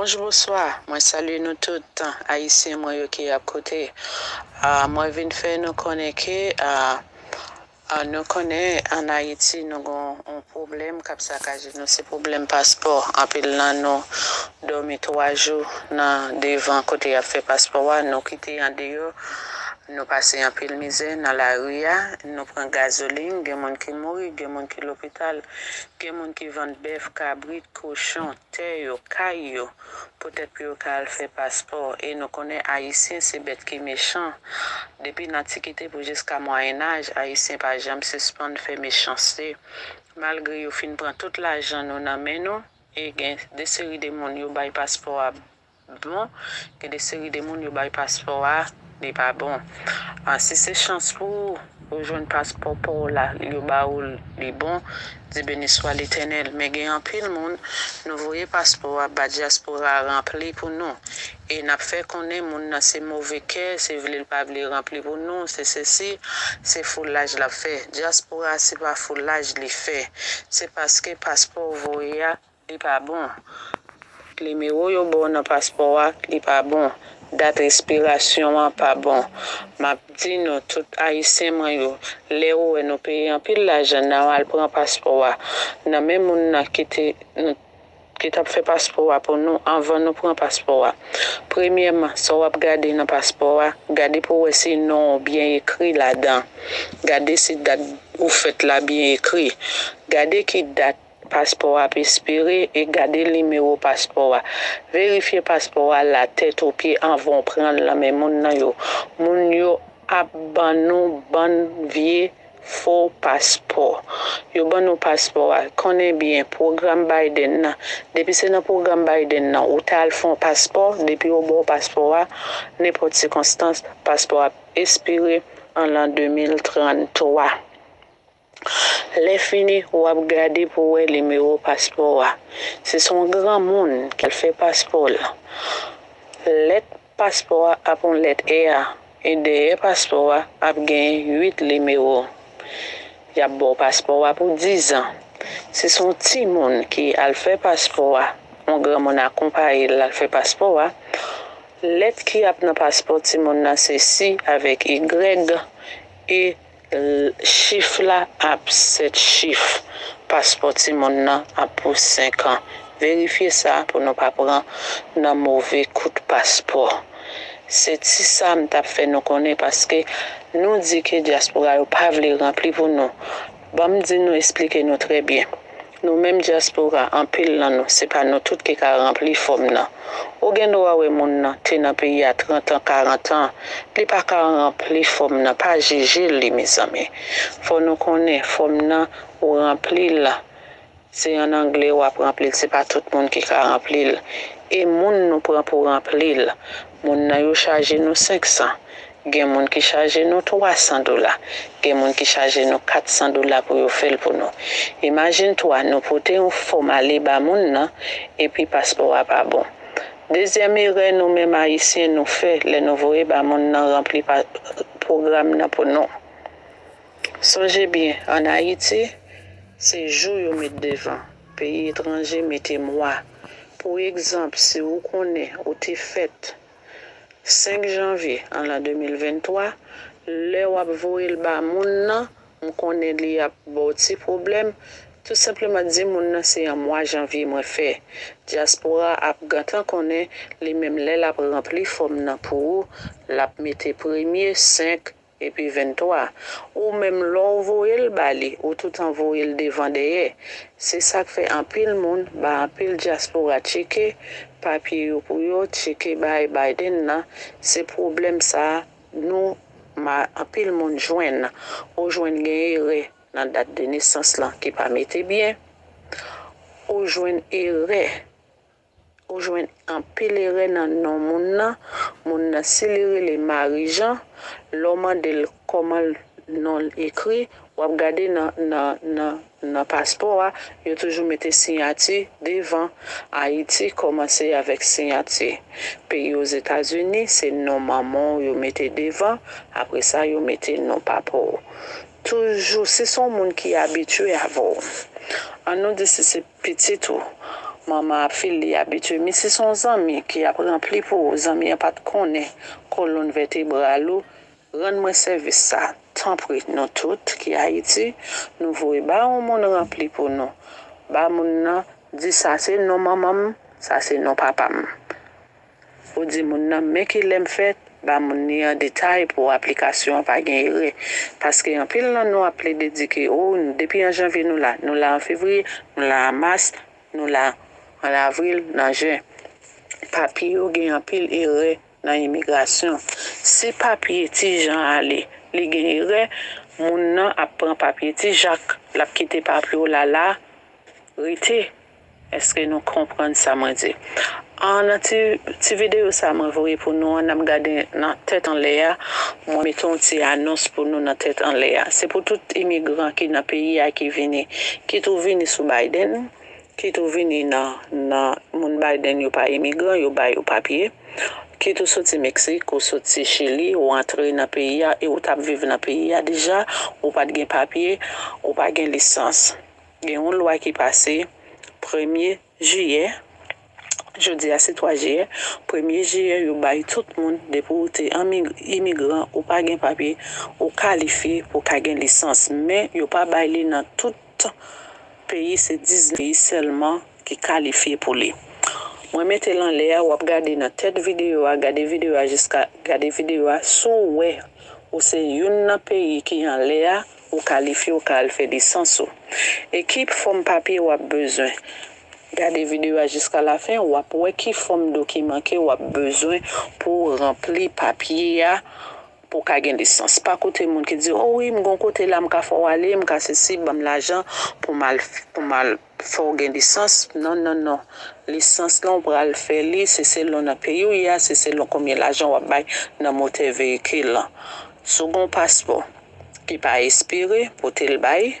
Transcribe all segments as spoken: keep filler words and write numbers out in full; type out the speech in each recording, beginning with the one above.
Bonjou, bonswa. Mwen salye nou tout, Ayisyen mwen yo ki ap koute. Ah, mwen vin fè nou konnen ke, ah, ah, nou konnen ann Ayiti nou gon yon pwoblèm k ap sakaje nou, se pwoblèm paspò. Anpil nan nou dòmi twa jou nan devan kote y ap fè paspò a, nou kite andeyò, nou pase anpil mizè nan lari a, nou pran gazolin, gen moun ki mouri, gen moun ki lopital, gen moun ki vann bèf, kabrit, kochon, tè yo, kay yo, poutèt pou yo ka al fè paspò. E nou konnen Ayisyen se bèt ki mechan. Depi nan antikite pou jiska mwayennaj, Ayisyen pa janm sispann fè mechanste. Malgre yo fin pran tout lajan nou nan men nou, e gen de seri de moun yo bay paspò a bon, gen de seri de moun yo bay paspò a, li pa bon. Ah, si se chans pou ou, ou jwenn paspò pa w la, yo ba ou l, li bon, di beni swa Letènèl. Men gen anpil moun, nou voye paspò a ba dyaspora a ranpli pou nou. E n ap fè konnen moun nan se move kè, se vle l pa vle ranpli pou nou, se sesi, se foulaj l ap fè. Dyaspora a se pa foulaj li fè, se paske paspò w voye a, li pa bon. Nimewo yo ba w nan paspò a, li pa bon. Dat ekspirasyon an pa bon. M ap di nou, tout Ayisyen mwen yo, lè ou wè nou peye anpil lajan nan al pran paspò a nan men moun nan ki te, nou, ki t ap fè paspò a pou nou anvan nou pran paspò a. Premyèman, sa w ap gade nan paspò a, gade pou w wè si non w byen ekri ladan. Gade si dat ou fèt la byen ekri. Gade ki dat paspò a ap espere e gade nimewo paspò a. Verifye paspò a la tèt o pye anvan w pran l nan men moun nan yo. Moun yo ap ban nou bann vye fo paspò. Yo ban nou paspò a. Konnen byen, pwogram Biden nan, depi se nan pwogram Biden nan, ou ta al fè yon paspò, depi yo ba w paspò a, nenpòt sikonstans, paspò a ap espere an lan de mil tranntwa. Lè fini, w ap gade pou w wè nimewo paspò a. Si se yon granmoun ki al fè paspò l, lèt paspò a ap yon lèt R, e dèyè paspò a ap gen uit nimewo. Y ap ba w paspò a pou dizan. Si se yon timoun ki al fè paspò a, yon granmoun akonpaye l al fè paspò a, lèt ki ap nan paspò timoun nan se si avèk igrèg, e l-, chif la ap sèt chif. Paspò timoun nan ap pou senk an. Verifye sa pou nou pa pran nan move kout paspò. Se ti sa m t ap fè nou konnen, paske nou di ke dyaspora yo pa vle ranpli pou nou. Ban m di nou, eksplike nou trè byen. Nou menm dyaspora, anpil nan nou, se pa nou tout ki ka ranpli fòm nan. Ou gen dwa wè moun nan te nan peyi a trant an, karant an, li pa ka ranpli fòm nan, pa jije li, mezanmi. Fò nou konnen, fòm nan, ou ranpli l, se ann anglè w ap ranpli l, se pa tout moun ki ka ranpli l. E moun nou pran pou ranpli l, moun nan yo chaje nou senk san. Gen moun ki chaje nou twa san dola. Gen moun ki chaje nou kat san dola pou yo fè l pou nou. Imajine twa, nou pote yon fòm ale ba moun nan, epi paspò a pa bon. Dezyèm erè nou menm Ayisyen nou fè lè nou voye ba moun nan ranpli pa, pwogram nan pou nou. Sonje byen, ann Ayiti, se jou yo met devan. Peyi etranje mete mwa. Pou egzanp, si ou konnen ou te fèt senk janvye an lan de mil venntwa, lè w ap voye l ba moun nan, m konnen li ap ba w ti pwoblèm, tou senpleman di moun nan se an mwa janvye mwen fè. Dyaspora ap gentan konnen li menm lè l ap ranpli fòm nan pou ou, l ap mete premye, senk, epi venntwa. Ou menm lè w voye l ba li, ou toutan voye l devan dèyè. Se sa k fè anpil moun ba anpil dyaspora tcheke papye yo pou yo, tcheke bay Biden nan. Se pwoblèm sa a nou, ma, anpil moun jwenn. Ou jwenn gen erè nan dat de nesans lan ki pa mete byen. Ou jwenn erè Ou jwenn anpil erè nan non moun nan. Moun nan, si li rele Marijan, lè w mande l kòman l, non l ekri, w ap gade nan, nan, nan, nan paspò a, yo toujou mete siyati devan. Ayiti kòmanse avèk siyati. Peyi Ozetazini, se non manman w yo mete devan, apre sa, yo mete non papa w. Toujou, si se yon moun ki abitye avè w, an nou di si se pitit ou, Manman ap fil li abitye. Men si se yon zanmi ki ap ranpli pou ou, zanmi an pa t konnen kolòn vètebral ou, rann mwen sèvis sa, tanpri. Nou tout ki Ayiti, nou voye ba yon moun ranpli pou nou. Ba moun nan, di sa se non manman m, sa se non papa m. Ou di moun nan men kilè m fèt, ba moun li an detay pou aplikasyon an pa gen erè. Paske anpil nan nou ap plede di ke o, depi an janvye nou la, nou la an fevriye, nou la an mas, nou la an avril, nan jen. Papye yo gen anpil erè nan imigrasyon. Si papye ti jan ale, li gen erè, moun nan ap pran papye ti jak, l ap kite papye w la la, rete. Èske nou konprann sa mwen di? An nan ti, ti videyo sa mwen voye pou nou an, n ap gade nan tèt anlè a. Mwen mete yon ti anons pou nou nan tèt anlè a. Se pou tout imigran ki nan peyi a ki vini, kit ou vini sou Biden, kit ou vini nan, nan moun Biden yo pa imigran, yo ba yo papye. Kit ou soti Meksik, ou soti Chili, ou antre nan peyi a e ou t ap viv nan peyi a deja, ou pa t gen papye, ou pa gen lisans. Gen yon lwa ki pase premye jiyè, jodi a se twa jiyè, premye jiyè yo bay tout moun, depi ou te anmi-, imigran, ou pa gen papye, ou kalifye pou ka gen lisans. Men yo pa bay li nan tout peyi, se diznèf peyi sèlman ki kalifye pou li. Mwen mete l anlè a, w ap gade nan tèt videyo a, gade videyo a jiska, gade videyo a, si w wè ou se youn nan peyi ki anlè a, ou kalifye, ou ka al fè lisans ou. E ki fòm papye w ap bezwen? Gade videyo a jiska lafen, w ap wè ki fòm dokiman ke w ap bezwen pou w ranpli papye a pou w ka gen lisans. Pa koute moun ki di, o wi, m gon kote la, m ka fè w ale, m ka sesi, ban m lajan pou m al, pou m al fè w gen lisans. Non, non, non. Lisans lan, w pral fè li, se selon nan peyi w ye a, se selon konbyen lajan w ap bay nan motè veyikil lan. Si w gon paspò ki pa espire, pote l bay.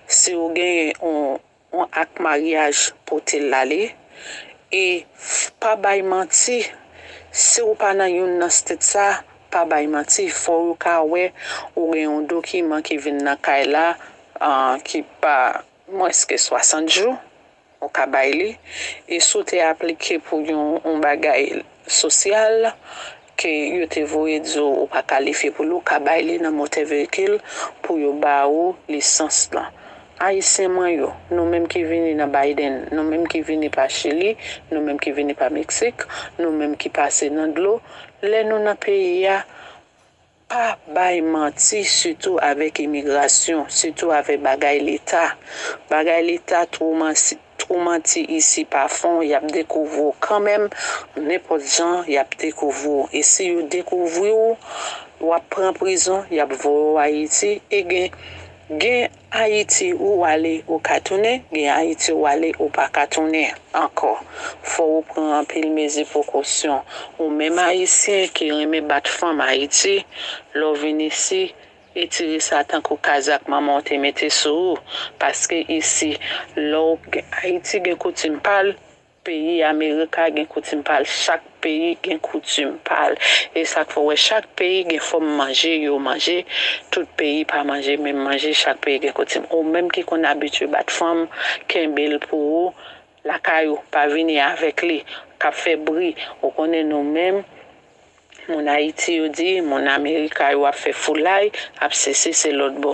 Si w gen yon, yon ak maryaj, pote l ale. E pa bay manti. Si w pa nan youn nan state sa, pa bay manti. Fò yo ka wè ou gen yon dokiman ki vin nan kay la, ah, ki pa mwens ke swasant jou. Ou ka bay li. E si w te aplike pou yon, yon bagay sosyal, ke yo te voye di w ou pa kalifye pou li, ou ka bay li nan motè veyikil pou yo ba ou lisans lan. Ayisyen mwen yo, nou menm ki vini nan Biden, nou menm ki vini pa Chili, nou menm ki vini pa Meksik, nou menm ki pase nan dlo, lè nou nan peyi a, pa bay manti, sitou avèk imigrasyon, sitou avèk bagay leta. Bagay leta, twoumansi-, twoumanti isi pa fon, y ap dekouvri w kanmenm, nenpòt jan, y ap dekouvri w. E si yo dekouvri w, w ap pran prizon, y ap voye w Ayiti. E gen, gen Ayiti ou ale, ou ka tounen, gen Ayiti ou ale, ou pa ka tounen ankò. Fò ou pran anpil mezi prekosyon. Ou menm Ayisyen ki renmen bat fanm Ayiti, lè w vin isi, etire sa tankou kazak manman w te mete sou ou. Paske isi, lè w gen, Ayiti gen koutim pa l, peyi Amerika gen koutim pa l, chak peyi gen koutim pa l. E sa k fè w wè chak peyi gen fòm manje yo manje, tout peyi pa manje menm manje, chak peyi gen koutim. Ou menm ki konn abitye bat fanm, kenbe l pou ou, lakay ou, pa vini avèk li, k ap fè bri. Ou konnen nou menm, moun Ayiti yo di, moun Amerika yo ap fè foulay, ap sesi se lòt bò.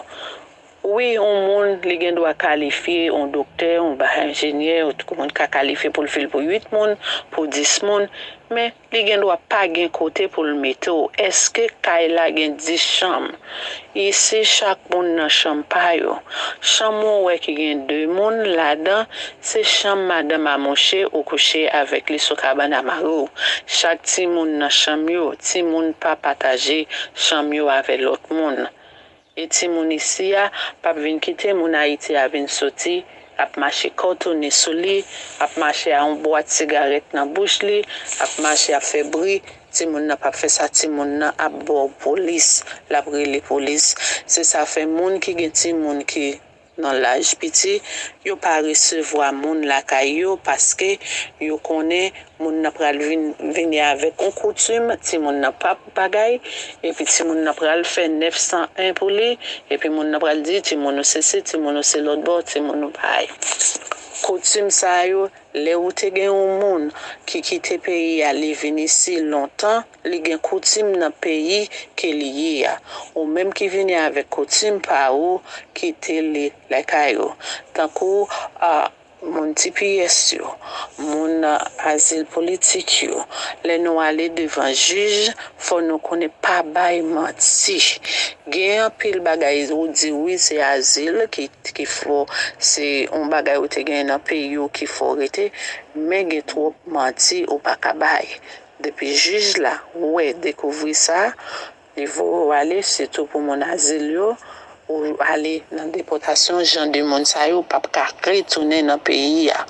Wi, yon moun, li gen dwa kalifye, yon doktè, yon ba enjenyè, yon moun ka kalifye pou l fil pou uit moun, pou dis moun, men li gen dwa pa gen kote pou l mete w. Èske kay la gen dis chanm? Isi, chak moun nan chanm pa yo. Chanm ou wè ki gen de moun ladan, se chanm madanm a mouche ou kouche avèk li sou kabann a mari w. Chak timoun nan chanm yo, timoun pa pataje chanm yo avè lòt moun. E timoun isi a p ap vin kite moun Ayiti a vin soti, ap mache kòtone sou li, ap mache a yon bwat sigarèt nan bouch li, ap mache ap fè bri. Timoun nan p ap fè sa, timoun nan ap ba w polis, l ap rele polis. Se sa fè moun ki gen timoun ki nan laj piti, yo pa resevwa moun lakay yo paske yo konnen moun nan pral vin, vini avèk yon koutim, timoun nan p ap bagay, epi timoun nan pral fè nèf san en pou li, epi moun nan pral di, timoun ou sesi, timoun ou se lòt bò, timoun ou bay. Koutim sa yo, lè ou te gen yon moun ki kite peyi a, li vin isi lontan, li gen koutim nan peyi ke li ye a. Ou menm ki vini avèk koutim pa ou, kite li lakay ou. Tankou, a, moun T P S yo, moun, a, azil politik yo, lè nou ale devan jij, fò nou konnen pa bay manti. Gen anpil bagay ou di wi se azil ki, ki fo, se yon bagay ou te gen nan peyi w ki fo rete, men gen twòp manti ou pa ka bay. Depi jij la wè, dekouvri sa, li voye w ale, sitou pou moun azil yo, ou ale nan depòtasyon, jan de moun sa yo p ap ka retounen nan peyi a.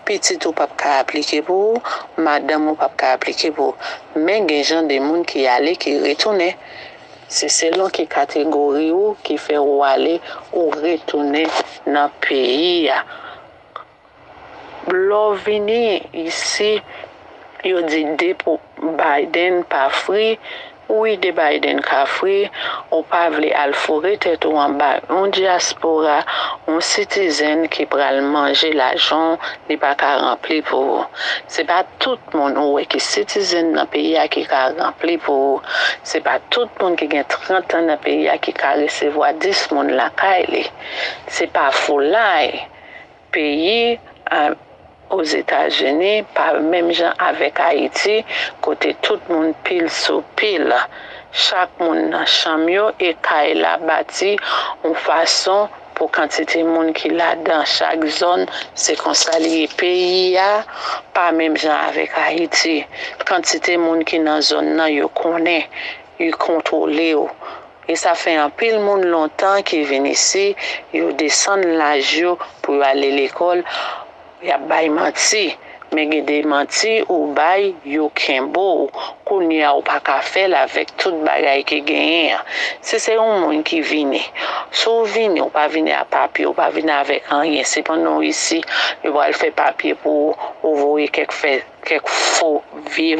Pitit ou p ap ka aplike pou ou, madanm ou p ap ka aplike pou ou. Men gen jan de moun ki ale, ki retounen. Se selon ki kategori ou ki fè ou ale, ou retounen nan peyi a. Lè w vini isi, yo di de pou Biden pa fri. Wi, de Biden ka fri. Ou pa vle al foure tèt ou anba yon dyaspora, yon citizen ki pral manje lajan w, li pa ka ranpli pou ou. Se pa tout moun ou wè ki citizen nan peyi a ki ka ranpli pou ou. Se pa tout moun ki gen trant an nan peyi a ki ka resevwa dis moun lakay li. Se pa foulay. Peyi, a, Ozetazini pa menm jan avèk Ayiti, kote tout moun pil sou pil. Chak moun nan chanm yo e kay la bati yon fason pou kantite moun ki ladan chak zòn, se konsa li ye. Peyi a pa menm jan avèk Ayiti. Kantite moun ki nan zòn nan, yo konnen, yo kontwole yo. E sa fè anpil moun lontan ki vin isi, yo desann laj yo pou yo ale lekòl, y ap bay manti. Men gen de manti ou bay, yo kenbe w. Kounye a, ou pa ka fè l avèk tout bagay ki genyen an. Si se yon moun ki vini, si w vini, ou pa vini a papye, ou pa vini avèk anyen, se pandan w isi, yo pral fè papye pou ou, ou voye kèk fè, kèk fo vye,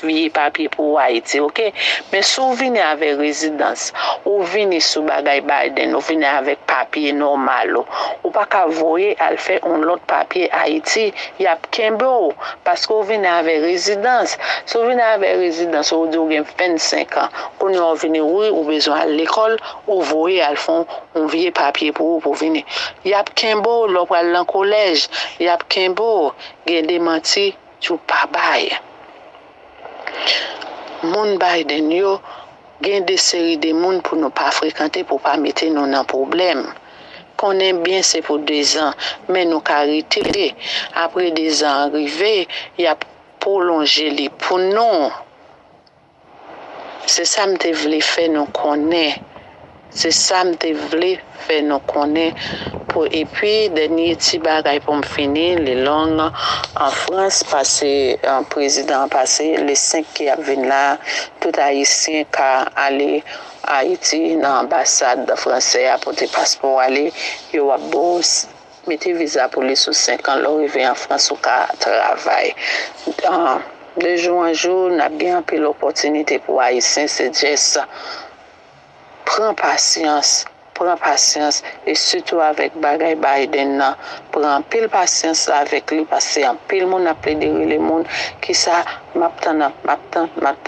vye papye pou ou Ayiti, oke? Men si w vini avèk rezidans, ou vini sou bagay Biden, ou vini avèk papye nòmal ou, ou pa ka voye al fè yon lòt papye Ayiti, y ap kenbe w, paske w vini avèk rezidans. Si w vini avèk rezidans, ou di w gen vennsenk an, kounye a w vini, wi, ou bezwen al lekòl, ou voye al fè yon, yon vye papye pou ou pou vini. Y ap kenbe w lè w pral nan kolèj, y ap kenbe w, gen de manti, yo pa bay. Moun Biden yo, gen de seri de moun pou nou pa frekante, pou pa mete nou nan pwoblèm. Konnen byen se pou dezan, men nou ka rete. Apre dezan an rive, y ap pwolonje li pou nou. Se sa m te vle fè nou konnen. Se sa m te vle fè nou konnen. Pou, epi, dènye ti bagay pou m fini, li long. An Frans, pase, an, prezidan an pase, le senk ki ap vin la, tout Ayisyen ka ale Ayiti nan anbasad fransè a, pote paspò ale, yo ap ba w mete viza pou li sou senk an, lè w rive an Frans, ou ka travay. An, de jou an jou, n ap gen anpil opòtinite pou Ayisyen, se just pran pasyans, pran pasyans, e sitou avèk bagay Biden nan. Pran anpil pasyans avèk li, paske anpil moun ap plede rele moun, kisa m ap tann, m ap tann, m ap tann.